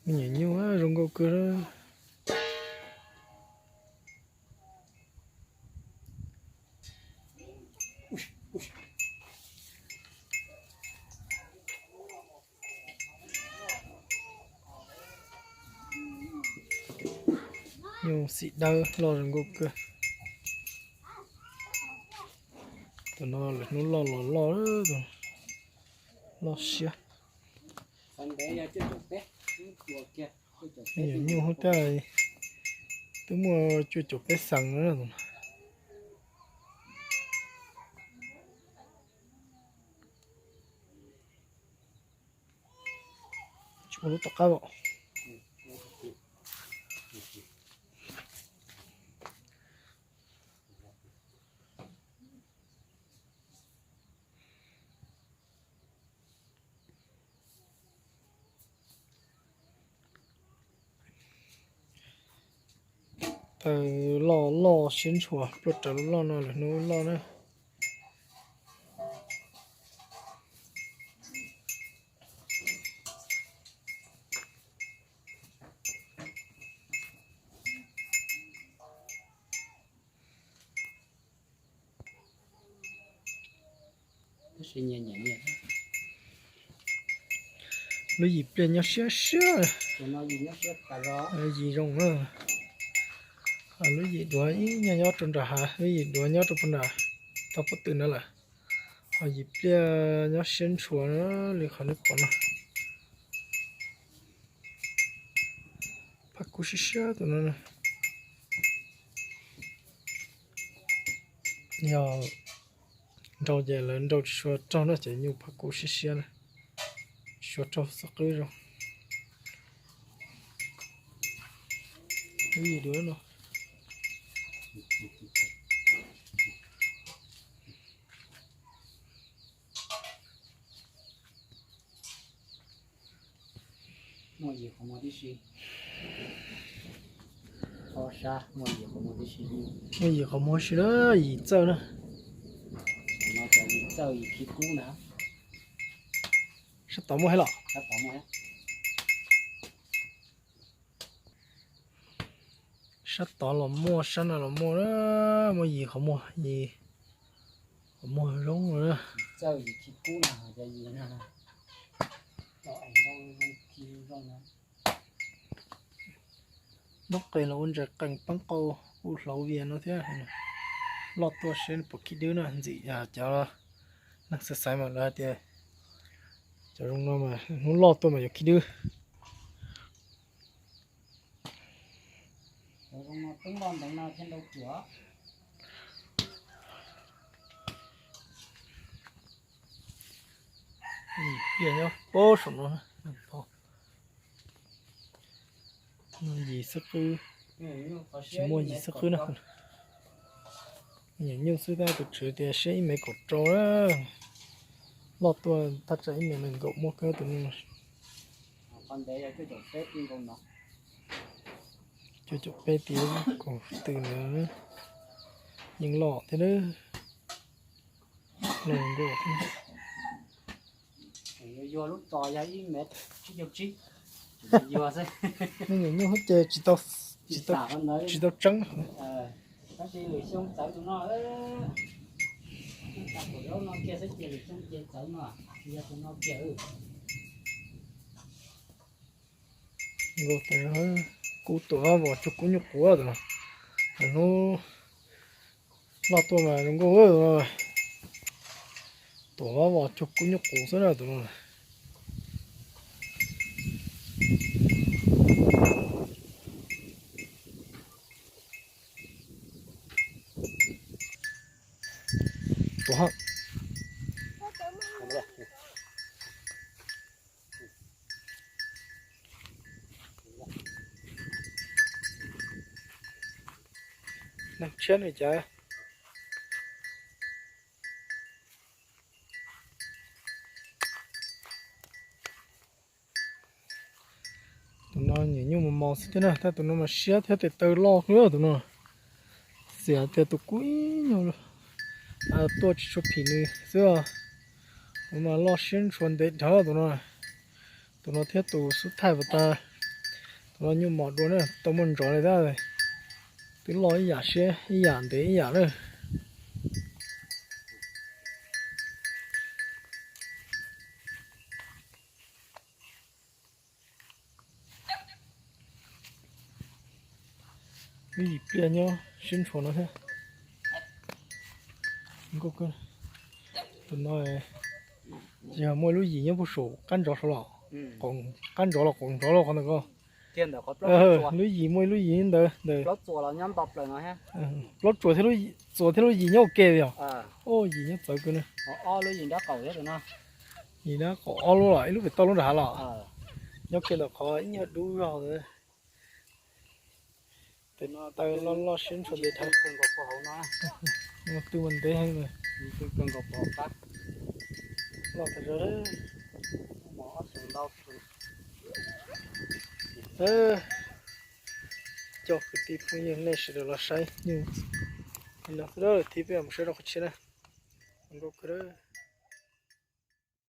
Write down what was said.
Me nyuam nyuj zoo nkauj kawg. Nyuj xim dawb loj zoo nkauj kawg. Tus no lwm hnub loj los loj, loj siab. Me nyuam nyuj hub taj twb muaj cuaj caum peb xees na. Tsis muaj lub tom qab os. Taw loj loj siab ntshua, pluaj raws loj no lwm hnub loj na. Lub yim pliaj nyob siab siab. Yim zoo na. Lub yim duav ib nyuag nyob rau nram hav, lub yim duav nyob rau puag nram tog pob tw na lawm. Ho yim pliaj nyob siab ntshua li qhov nej pom no. Phaj kub siab siab tus no. Yog nrau ces lawv nrau tsis tshua raug na, ces nyuj phaj kub siab siab na. Tsis tshua raug xub qwb zoo. Lub yim duav no. Muaj yim qhov muag tib si. Ob sab muaj yim qhov muag tib si. Muaj yim qhov muag si na, yim txawj na. Yim txawj yim khi kub na. Sab tod muaj thiab los? Sab tod muaj thiab. Sab tod los muaj, sab no los muaj na, muaj yim qhov muag, yim qhov muag zoo na. Txawj yim khi kub na, cov yim na. Nub qes los ua ntses qees pab qau, ua hlauv vias no thiab. Loj tuaj seb puas khi dwb na, ntxim cov neeg xaiv xaiv mas lawv hais tias cov zoo no mas hnub loj tuaj mas yuav khi dwb. Yim pliaj nyob puag saum no. Yim xub qwb, tsis muaj yim xub qwb na. Nyuam nyuj xwb tab tus tswv tias siab ib mev kaum rau na. Loj tuaj thaj tsam ib mev nees nkaum muaj kawg tus no. Cuaj caum peb tib kaum tw ntawd yeej loj thiab. Loj nkauj. Yuag lub tos yog ib mev tsib caug tsib. Yuag xwb. Nej nyuam nyuj hub ces tsis tau, tsis tau tseeb. Tab sis lwm xyoo txawv tus no, tus zaub no kiag xwb ces lwm xyoo ces txawv no, yog tus no kiag. Nkauj tas zog, kub tuam vab vos cuag kub nyuj qus tus no. Hnub loj tuaj mas zoo nkauj. Tuam vab vos cuag kub nyuj qus xwb na tus no. Tuam. Neeg tshiab ne cas. Tus no nyuam nyuj mos mos xwb thiab na, tab tus no mas siab thiab tes taw loj kawg tus no. Xiam tias tus kub ib nyuag tuaj tsis tshua phim nws xwb. Tus no mas loj siab ntshua ntev dhawv tus no. Tus no thiab tus xub thaij puas tag. Los nyuj mos dua na, tau muaj ntsoov li tab, twb loj ib yam siab ib yam ntev ib yam na. Lub yim pliaj nyob siab ntshua no thiab. Tus no yog muaj lub yim nyob puag saum qab ntsov saud los, qab ntsov los qaum ntsov los qhov ntawd ko. Lub yim muaj ib lub yim ntawd ntawd. Plaub tsuas thiab lub yim nyob ua ke yog. Yim nyob txawv kawg na. Yim nyob qaum ob lub los ib lub pem toj lub nram hav los. Nyob kiag ntawm qhov ib nyuag dub zog ntawd. Tes no taw loj loj siab ntshua ntev dhawv. Twb muaj ntev heev lawm. Loj tas zog. Coj kwv tij phooj ywg nej sawv daws los saib nyuj li no xwb, lwm thib peb mus saib rau qhov tshiab na. Nkauj kawg.